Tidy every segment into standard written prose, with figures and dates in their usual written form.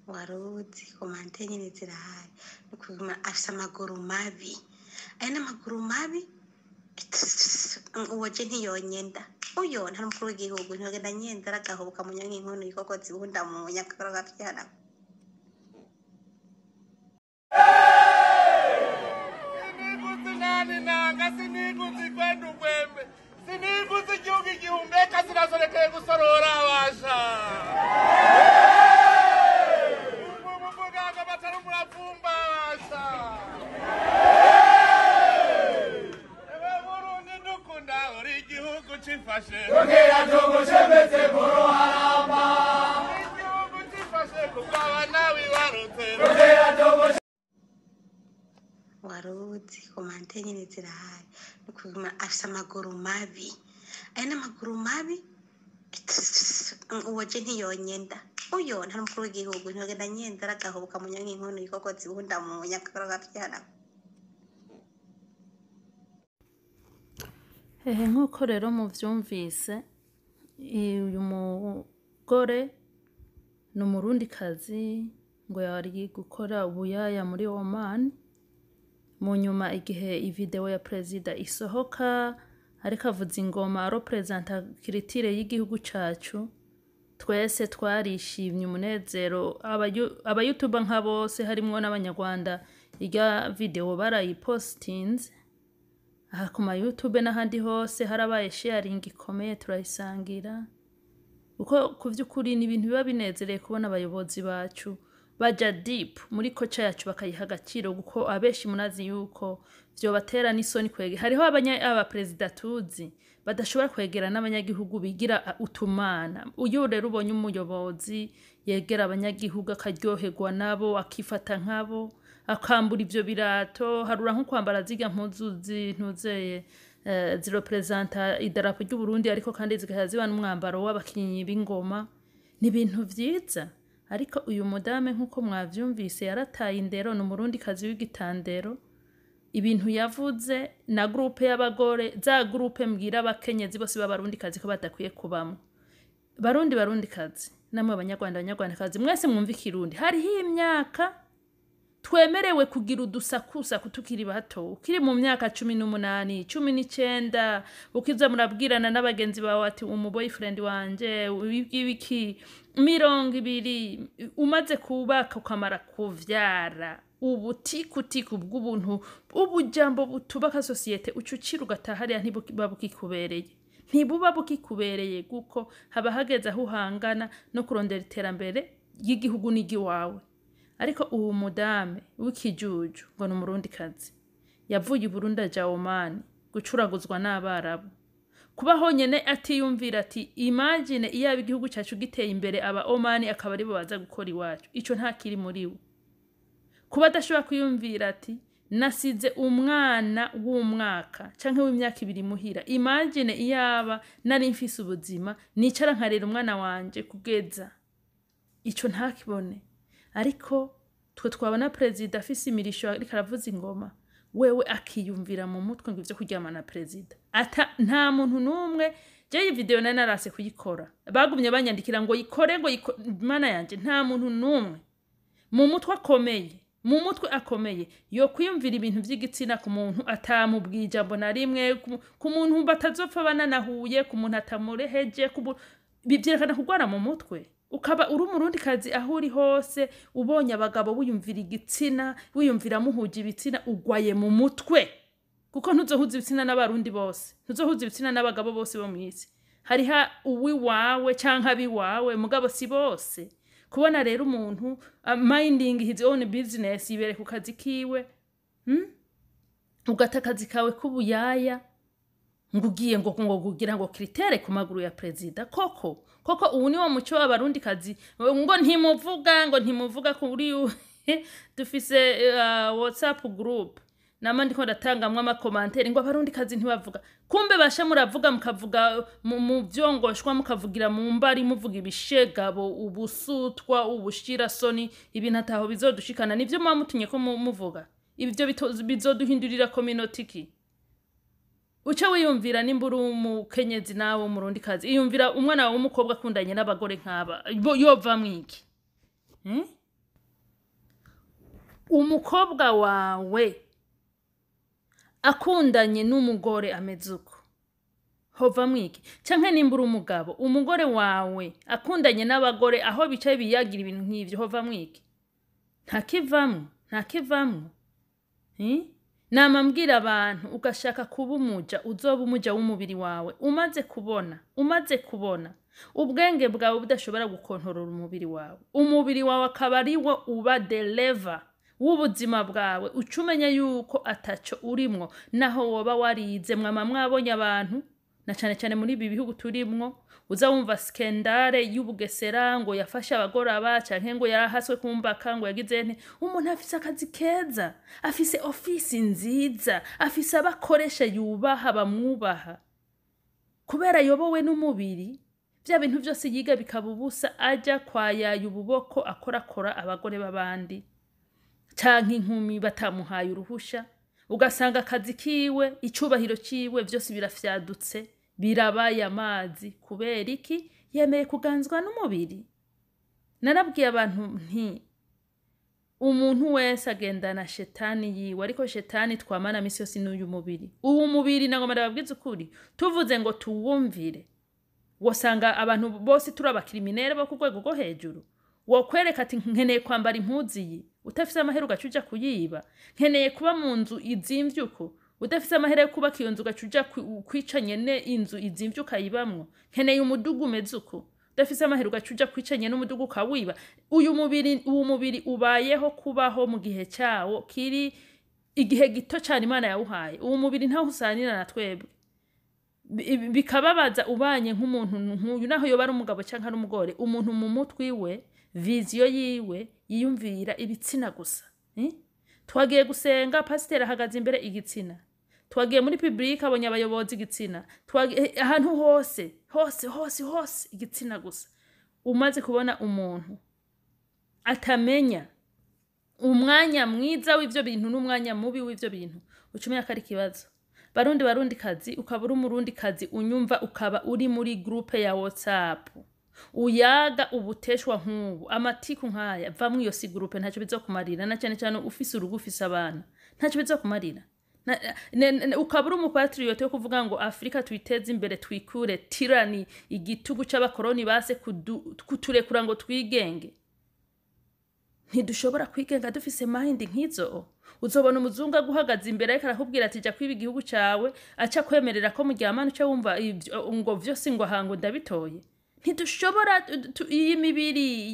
Waruzi commentaire nyene zirahari. Nukuguma afise amaguru mabi, aya n'amaguru mabi. Uwo je ntiyonyenda, uyo ntari umukuru w'igihugu ntiyogenda nyenda, aragahubuka munya nk'inkono ikoko zibunda mu nyakagara gavyara. Siniguzi nani nanga, siniguzi kwenda ugwembe, siniguzi igihugu igihumeka, sinasorekeye gusorora abasha muganga batari umuravumba abasha. Ewe Burundi dukunda, uri igihugu cifashe. Tongera tugushemeze mu ruharamba. Igihugu cifashe kuko abana wibarutse. Tongera tugushemeze. Waruzi commentaire nyene zirahari. Nukuguma afise amaguru mabi, aya n'amaguru mabi. Uwo je ntiyonyenda, uyo ntari umukuru w'igihugu ntiyogenda nyenda, aragahubuka munya nk'inkono ikoko zibunda mu nyakagara gavyara. Hehe, nk'uko rero muvyumvise, uyu mugore ni umurundikazi ngo yari gukora ubuyaya muri Oman. Mu nyuma igihe ivideo ya perezida isohoka ariko avuza ingoma arepresenta culture y'igihugu cacu, twese twarishimye umunezero. Abayutuba nka bose harimwo n'abanyarwanda, irya video barayipostinze aha ku ma YouTube n'ahandi hose, harabaye sharing ikomeye, turayisangira kuko ku vy'ukuri ni ibintu biba binezereye kubona abayobozi bacu baja deep muri culture yacu, bakayiha agaciro, kuko abenshi murazi yuko vyobatera n'isoni kwege hariho abaperezida tuzi badashobora kwegera n'abanyagihugu bigira utumana. Uyu rero ubonye umuyobozi yegera abanyagihugu, akaryoherwa nabo, akifata nkabo, akambura ivyo birato, harura nko kwambara zirya mpuzu zintuzeye zirepresenta idarapo ry'Uburundi, ariko kandi zikaba ziba n'umwambaro w'abakinyi b'ingoma, ni ibintu vyiza. Ariko uyu mudame, nk'uko mwavyumvise, yarataye indero, ni umurundikazi w'igitandero. Ibintu yavuze na groupe y'abagore, za groupe mbwira abakenyezi bose b'abarundikazi ko badakwiye kubamwo. Barundi, barundikazi, namwe abanyarwanda, abanyarwandakazi, mwese mwumva ikirundi, hariho imyaka twemerewe kugira udusakusaku tukiri bato. Ukiri mu myaka 18, 19, ukiza murabwirana n'abagenzi bawe ati umu boyfriend wanje ibiki. 20, umaze kubaka, ukamara kuvyara, ubutikutiku bw'ubuntu, ubujambo butubaka société, uca ucira ugataha hariya, ntibuba bukikubereye, ntibuba bukikubereye, kuko haba hageze aho uhangana no kurondera iterambere ry'igihugu n'iry'iwawe. Ariko uwo mudame w'ikijuju ngo ni umurundikazi yavuye i Burundi aja Omani gucuraguzwa n'abarabu, kuba honyene atiyumvira ati imagine iyaba igihugu cacu giteye imbere, aba Omani akaba aribo baza gukora iwacu, ico nta kiri muri we. Kuba adashobora kwiyumvira ati nasize umwana w'umwaka canke w'imyaka 2 muhira, imagine iyaba nari mfise ubuzima nicara nkarera umwana wanje kugeza ico, ntakibone. Ariko twe twabona perezida afise imirisho ariko aravuza ingoma, wewe akiyumvira mu mutwe ngo ivyo kuryamana na perezida. Ata nta muntu n'umwe. Jewe iyi video nari narase kuyikora, bagumye banyandikira ngo yikore, ngo mana yanje, nta muntu n'umwe mu mutwe akomeye, mu mutwe akomeye yo kwiyumvira ibintu vy'igitsina ku muntu atamubwiye ijambo na rimwe, ku muntu batazopfa bananahuye, ku muntu atamureheje. Bivyerekana kurwara mu mutwe. Ukaba uri umurundikazi, aho uri hose ubonye abagabo wiyumvira igitsina, wiyumvira muhuje ibitsina, ugwaye mu mutwe, kuko ntuzohuza ibitsina n'abarundi bose, ntuzohuza ibitsina n'abagabo bose bo mw'isi. Hariho uwiwawe canke abiwawe, mugabo si bose. Kubona rero umuntu minding his own business, yibere ku kazi kiwe, Ugata akazi kawe k'ubuyaya ngo ugiye ngo kugira ngo kiritere ku maguru ya perezida. Koko koko, ubu ni wo muco w'abarundikazi ngo ntimuvuga, ngo ntimuvuga kuri dufise WhatsApp group, nama ndiko ndatangamwo ama commentaires ngo abarundikazi ntibavuga. Kumbe basha muravuga, mukavuga mu vyongoshwa, mukavugira mu mbari, muvuga ibishegabo, ubusutwa, ubushirasoni, ibintu ataho bizodushikana. Nivyo muba mutumye ko muvuga ibyo bizoduhindurira community ki? Uce wiyumvira nimba uri umukenyezi nawe w'umurundikazi, iyumvira umwana wawe w'umukobwa akundanye n'abagore nk'aba, yovamwo iki? Hmm? Umukobwa wawe akundanye n'umugore ameze uko, hovamwo iki? Canke nimba uri umugabo, umugore wawe akundanye n'abagore aho bicaye biyagira ibintu nk'ivyo, hovamwo iki? Ntakivamwo, ntakivamwo. Hmm? Nama mbwira abantu, ugashaka kuba umuja, uzoba umuja w'umubiri wawe umaze kubona ubwenge bwawe budashobora gukontorora umubiri wawe, umubiri wawe akaba ari wo uba driver w'ubuzima bwawe, uca umenya yuko ataco urimwo naho woba warize. Mwama mwabonye abantu, na cane cane muri ibi bihugu turimwo, uza wumva scandale y'ubugesera, ngo yafashe abagore aba, canke ngo yarahaswe kumbaka, ngo yagize nte. Umuntu afise akazi keza, afise ofisi nziza, afise abakoresha yubaha, bamwubaha, kubera ayobowe n'umubiri, vya bintu vyose yiga bikaba ubusa, aja kwayaya ububoko, akorakora abagore b'abandi canke inkumi batamuhaye uruhusha. Ugasanga akazi kiwe, icubahiro ciwe, vyose birafyadutse, birabaye amazi. Kubera iki? Yemeye kuganzwa n'umubiri. Narabwiye abantu nti umuntu wese agendana shetani yiwe, ariko shetani twamana misi yose n'uyu mubiri. Uwu mubiri, nagomba ndababwize ukuri, tuvuze ngo tuwumvire, wosanga abantu bose turi aba criminels bo ku rwego rwo hejuru. Wokwereka ati nkeneye kwambara impuzu iyi, udafise amahera ugaca uja kuyiba. Nkeneye kuba mu nzu izimvye uko, udafise amahera yo kubaka iyo nzu ugaca uja kwica nyene inzu izimvye ukayibamwo. Nkeneye umudugu umeze uko, udafise amahera ugaca uja kwica nyene umudugu ukawiba. Uyu mubiri, uwu mubiri ubayeho kubaho mu gihe cyawo kiri igihe gito cyane Imana yawuhaye. Uwo mubiri ntaho usanira na twebwe. Bikababaza ubanye nk'umuntu nk'uyu, naho yoba ari umugabo cyangwa ari umugore, umuntu mu mutwe iwe, vision yiwe yiyumvira ibitsina gusa, eh? Twagiye gusenga, pasiteri ahagaze imbere, igitsina. Twagiye muri public, abonye abayobozi, igitsina. Twagiye ahantu hose hose hose hose, igitsina gusa. Umaze kubona umuntu atamenya umwanya mwiza w'ivyo bintu n'umwanya mubi w'ivyo bintu, uca umenya ko ari ikibazo. Barundi, barundi kazi, ukaba uri umurundi kazi unyumva, ukaba uri muri groupe ya WhatsApp uyaga ubuteshwa nk'ubu, amatiku nk'aya, vamwo iyo si groupe, ntacyo bizokumarira, na cyane cyane ufise urugo, ufise abana, ntacyo bizokumarira. Ukaba uri umu patriote wo kuvuga ngo Afurika tuyiteze imbere, twikure tyrannie, igitugu c'abakoroni base kuturekura ngo twigenge. Ntidushobora kwigenga dufise mind nk'izo. Uzobona umuzungu aguhagaze imbere ariko arakubwira ati jya kwiba igihugu cawe, aca kwemerera ko muryamana, uca wumva ngo vyose ngo ahango ndabitoye. Ntidushobora iyi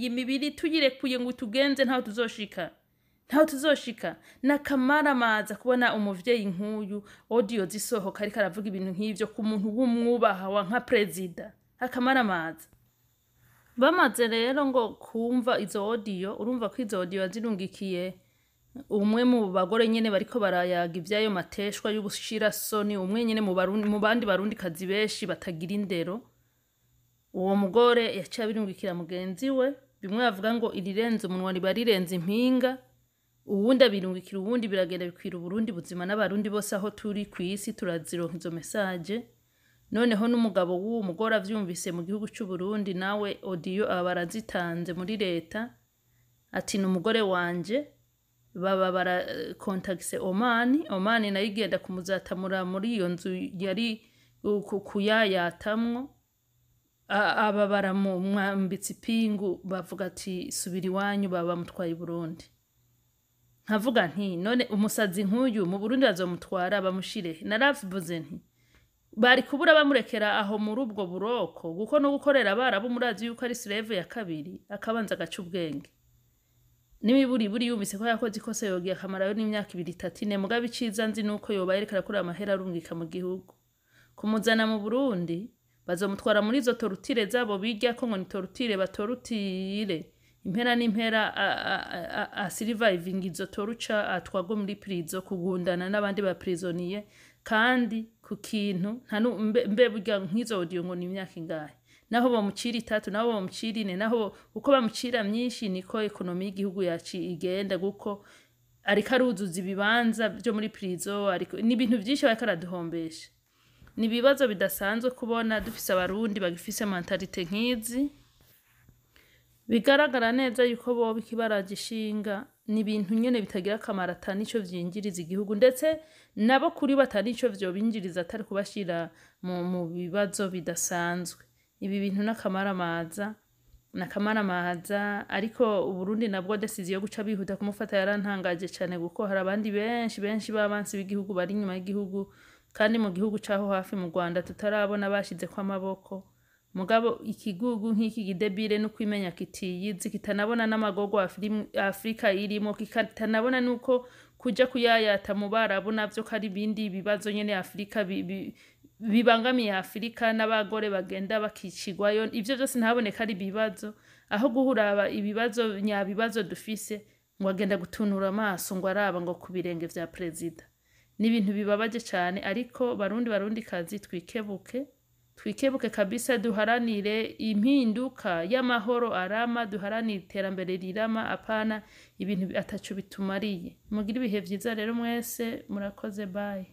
mibiri tuyirekuye ngo tugenze, ntaho tuzoshika, ntaho tuzoshika. Nakamaramaza kubona umuvyeyi nk'uyu, audio zisohoka ariko aravuga ibintu nk'ivyo ku muntu w'umwubaha wa nka perezida. Akamaramaza. Bamaze rero ngo kumva izo audio, urumva ko izo audio yazirungikiye umwe mu bagore nyene bariko barayaga ivyayo mateshwa y'ubushirasoni, umwe nyene mu bandi barundi kazi benshi batagira indero. Uwo mugore yaciye abirungikira mugenzi we, bimwe bavuga ngo irirenze umunwa riba rirenze impinga. Uwundi abirungikira uwundi, biragenda bikwira Uburundi buzima n'abarundi bose aho turi kw'isi turazironka izo message. Noneho n'umugabo w'uwo mugore avyumvise mu gihugu c'Uburundi, nawe audio aba barazitanze muri leta, ati ni umugore wanje. Baba barakontagise Omani, Omani nayo igenda kumuzatamura muri iyo nzu yari kuyayatamwo. Aba baramwambitse ipingu, bavuga ati subira iwanyu, baba bamutwaye i Burundi. Nkavuga nti none umusazi nk'uyu mu Burundi bazomutwara bamushire? Naravuze nti bari kubura bamurekera aho muri ubwo buroko, kuko no gukorera abarabu murazi yuko ari slave ya kabiri, akabanza agaca ubwenge n'imiburiburi. Yumvise ko yakoze ikosa, yogiye akamarayo n'imyaka 2, 3, 4. Mugabo iciza nzi nuko yoba yariko arakura amahera arungika mu gihugu. Kumuzana mu Burundi, bazomutwara muri izo torture zabo bijya ko ngo ni torture, batorutire impera n'impera, asirivayivinga izo torture, atwagwe muri prison kugundana n'abandi ba prisonniers. Kandi ku kintu nta mbe burya nk'izo audio ngo ni imyaka ingahe? Naho bamucira 3, naho bamucira 4, naho uko bamucira myinshi niko économie y'igihugu yacu igenda, kuko ariko aruzuza ibibanza byo muri prison, ariko ni ibintu byinshi bariko araduhombesha. Ni ibibazo bidasanzwe kubona dufise Abarundi bagifise mentalité nk'izi. Bigaragara neza yuko boba ikibaraje ishinga ni ibintu nyene bitagira akamaro, ata nico vyinjiriza igihugu, ndetse nabo kuri bo ata nico vyobinjiriza atari kubashira mu bibazo bidasanzwe. Ibi bintu n'akamaramaza, n'akamaramaza. Ariko Uburundi nabwo décision yo guca bihuta kumufata yarantangaje cane, kuko hari abandi benshi benshi b'abansi b'igihugu bari inyuma y'igihugu, kandi mu gihugu caho hafi mu Rwanda tutarabona bashizeko amaboko. Mugabo ikigugu nk'iki gidébile no kwimenya kitiyizi, kitanabona n'amagorwa Afrika irimo, kitanabona nuko kuja kuyayata mu Barabu navyo ko ari ibindi bibazo nyene Afrika bibangamiye Afrika, n'abagore bagenda bakicigwayo, ivyo vyose ntaboneka ari ibibazo. Aho guhuraba ibibazo nyabibazo dufise, ngo agenda gutunura amaso ngo araba ngo ku birenge vya perezida. Ni ibintu bibabaje cane. Ariko Barundi, Barundi kazi, twikebuke, twikebuke kabisa, duharanire impinduka y'amahoro arama, duharanire iterambere rirama, apana ibintu ataco bitumariye. Mugire ibihe vyiza rero mwese, murakoze, bye.